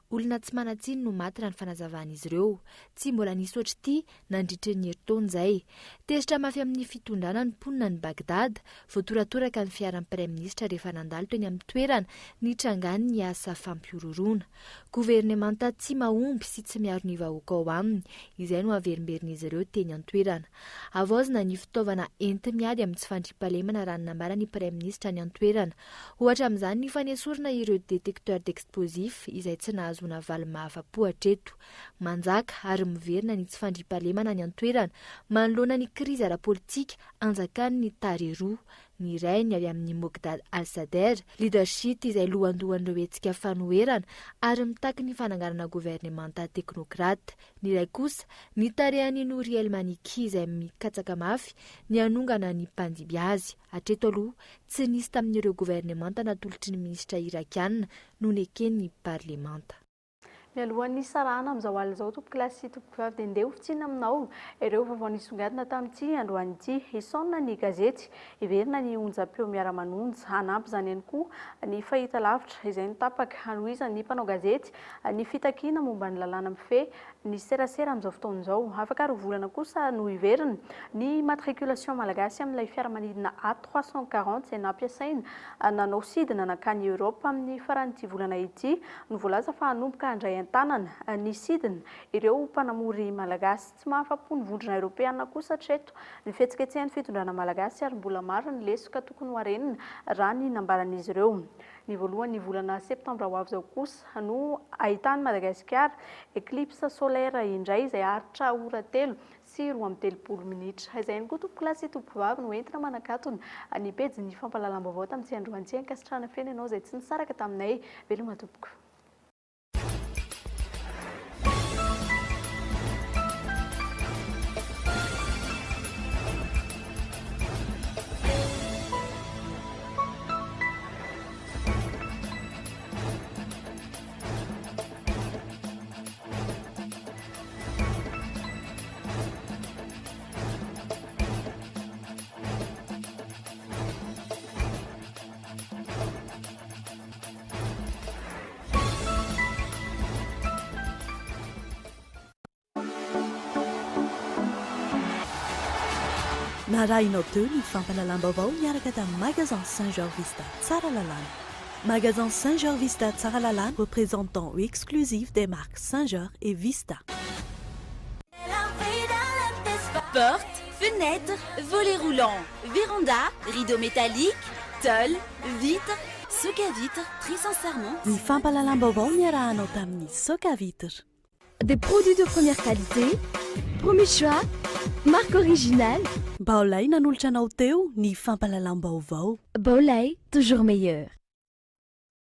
S7: Olona tsy manan-tsiny no maty raha ny fanazavan'izy ireo. Tsy mbola nisy ohatr'ity nandritry ny herintaona izay. Tezitra mafy amin'ny fitondrana ny mponina any Bagdad. Voatoratoraka ny fiaran'ny praiminisitra rehefa nandalo teny amin'ny toerana nitrangan'ny asa fampihorohoroana. Governemanta tsy mahomby sy tsy miaro ny vahoaka ao aminy, izay no averimberin'izy ireo teny an-toerana. Havaozina ny fitaovana enti-miady amin'ny tsy fandriampahalemana raha ny nambaran'ny Praiminisitra any an-toerana. Ohatra amin'izany ny fanesorana ireo détecteurs d'explosifs izay tsy nahazoana valiny mahafa-po hatreto. Manjaka ary miverina ny tsy fandriampahalemana any an-toerana manoloana ny krizy ara-politika anjakan'ny tarehiroa. Ny iray ny avy amin'i Moqdad al-Sadr, leader chiite izay lohandohan'ireo hetsika fanoherana ary mitaky ny fananganana governemanta teknokrata. Ny iray kosa, ny tarehan'i Nouri el-Maliki izay mikatsaka mafy ny hanongana ny mpandimby azy. Hatreto aloha, tsy nisy tamin'ireo governemanta natolotry ny minisitra Irakiana no neken'ny parlemanta.
S6: Mialohan'ny hisarahana amin'izao alina izao tompokolahy sy tompokovavy dia ndeha hofitsiana aminao ireo vaovao nisongadina tamin'ity androany ity. Hisaona ny gazety, hiverina ny onjam-peo miara-manonja. Hanampy izany ihany koa ny fahitalavitra izay no tapaka hanohizan'ny mpanao gazety ny fitakiana momba ny lalàna mifehy ny serasera amin'izao fotoana izao. Afaka roa volana kosa no hiverina ny immatriculation malagasy amin'ilay fiaramanidina A 340 izay nampiasaina nanao sidina nankany Europe amin'ny faran'ity volana ity no voalaza fa hanomboka handray an-tanana ny sidina ireo mpanamory malagasy. Tsy mahafa-po ny vondrona eoropeana kosa hatreto ny fihetsiketsehan'ny fitondrana malagasy ary mbola maro ny lesoka tokony hoharenina raha ny nambaran'izy ireo. Ny voalohan'ny volana septambra ho avy izao kosa no ahitan'i Madagasikara eclipse solaire indray izay haharitra ora telo sy 32 minitra. Izay ihany koa tompokolahy sy tompokovavy no entina manakatona ny pejin'ny fampahalalam-baovao tamin'ity androany ity. Ankasitrahana feno ianao izay tsy nisaraka taminay. Veloma tompoko.
S2: Narahinao teo ny fampahalalam-baovao niaraka tamin'ny Magasin Saint Georges Vista Tsaralalàna. Magasin Saint Georges Vista Tsaralalàna, représentant exclusif des marques Saint Georges et Vista.
S13: Porte, fenêtre, volet roulant, véranda, rideau métallique, tôle, vitre, Soka Vitre, très sincèrement.
S2: Ny fampahalalam-baovao niarahanao tamin'ny Soka Vitre.
S13: Des produits de première qualité, premier choix, marque originale.
S2: Baolai nanolotra anao teo ny fampahalalam-baovao.
S13: Baolai, toujours meilleur.